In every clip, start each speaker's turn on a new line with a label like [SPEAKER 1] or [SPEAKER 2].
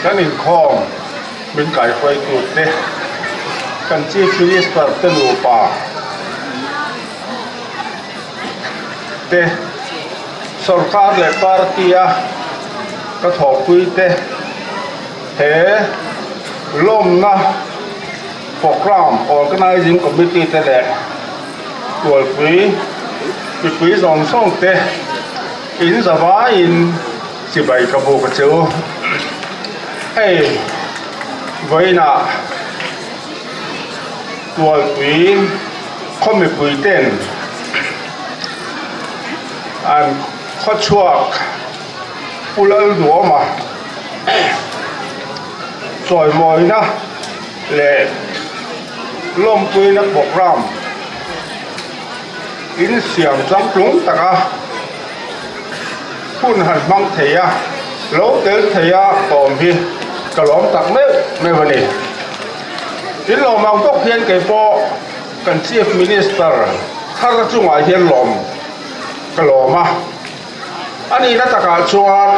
[SPEAKER 1] Kan inkhawm min kaihruaitute, kan Chief Minister te nupa te, sorkar leh party a ka thawhpuite he lawmna programme organising committee te leh tualpui mipui zawng zawng te in zavaiin chibai ka buk a chu. Hei vawiinah tualpui khaw mipui ten an khawchhuak Pu Lalduama chawimawina leh lawmpuina programme insiam changtlung taka hun han hmang thei a, lo tel thei a awm hi ka lawm tak meuh meuh a ni. Tin lawm ang bawk hian kei pawh kan Chief Minister thar chungah hian lawm ka lawm a. A nihna takah chuan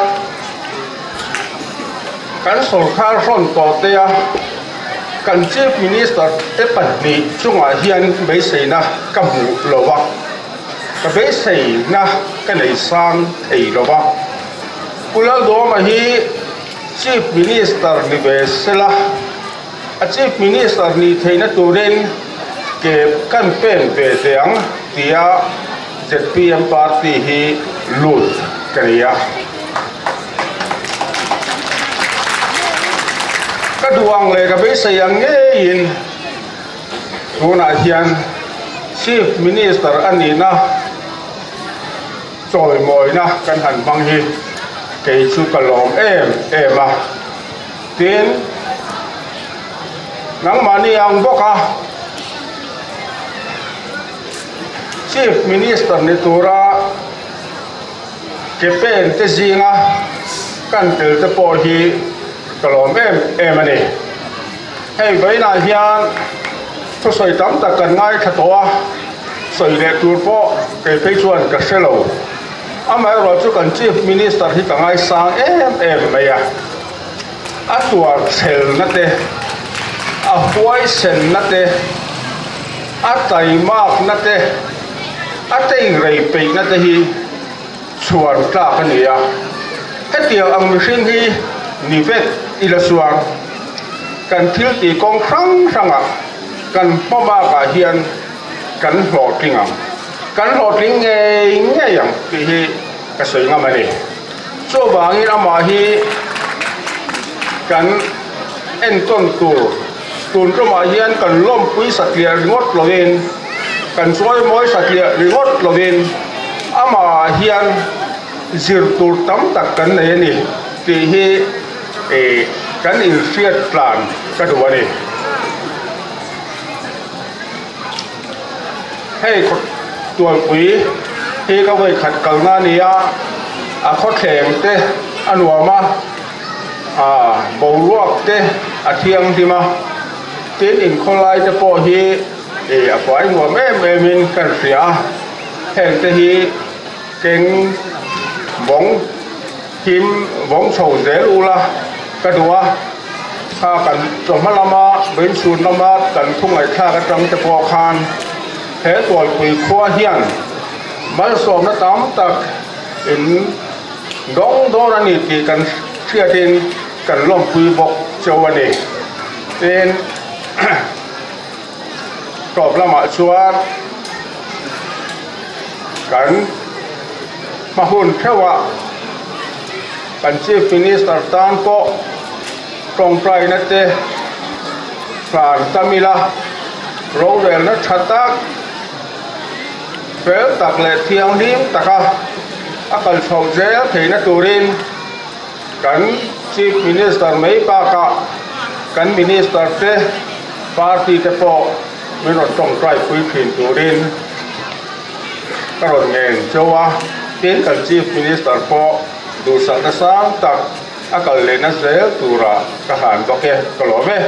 [SPEAKER 1] kan sorkar hrawn tawh te a kan Chief Minister te pahnih chungah hian beiseina ka hmuh lo a, ka beiseina ka nei sang thei lo va. Pu Lalduama hi Chief Minister ni ve sela, a Chief Minister nih theihna turin ke kan pen ve teh ang tia ZPM party hi lut ka ni a. Ka duh ang leh ka beisei ang ngeiin tunah hian Chief Minister a nihna chawimawina kan han hmang hi kei chu ka lawm em em a. Tin, nangmahni ang bawk a. Chief Minister ni tura ke pen te zinga kan tel te pawh hi ka lawm em em a ni. Hei vawiinah hian thusawi tam tak kan ngaithla tawh a, sawi leh tur pawh kei phei chuan ka hre lo. Amaherawhchu kan Chief Minister hi ka ngaisang em em mai a, a tuarchhelna te, a huaisenna te, A taimakna te, a teingrei peihna te hi chhuan tlak a ni a. Hetiang ang mihring hi ni vek ila chuan kan thil tih kawng hrang hrangah kan hmabakah hian kan hlawhtling ang. Kan hlawhtling ngei ngei ang tih hi ka sawi ngam a ni. Chuvangin amah hi kan entawn tur. Tun tumah hian kan lawmpui satliah ringawt lovin, kan chawimawi satliah ringawt lovin amah hian zir tur tam tak kan nei a ni tih hi kan inhriat tlan ka duh a ni. Hei tualpui hi ka vawikhat kalna a ni a, a khawthleng te a nuam a. A boruak te a thianghlim a, tin inkhawlai te pawh hi ih a fai nuam em em in ka hria a, heng te hi keng vawng him vawng chho zel ula ka duh a, kha kan chawhma lama beinchhun lama kan thu ngaihthlak atang te pawh khan he tualpui khua hian malsawmna tam tak in. Dawng dawn a ni tih kan hriatin kan lawmpui bawk cheu a ni. Tin, tawp lamah chuan kan hma hun theuhah kan Chief Minister tan pawh tawngtaina te hlan tam ila, rorelna tha tak, Fel tak leh thianghlim taka a kal chhoh zel theihna turin kan Chief Minister mai bakah kan Minister te, party te pawh min rawn tawngtai pui thin turin ka rawn ngen cheu a. Tin, kan Chief Minister pawh duhsakna sang tak a kal lehna zel turah ka hlan bawk e, ka lawm e.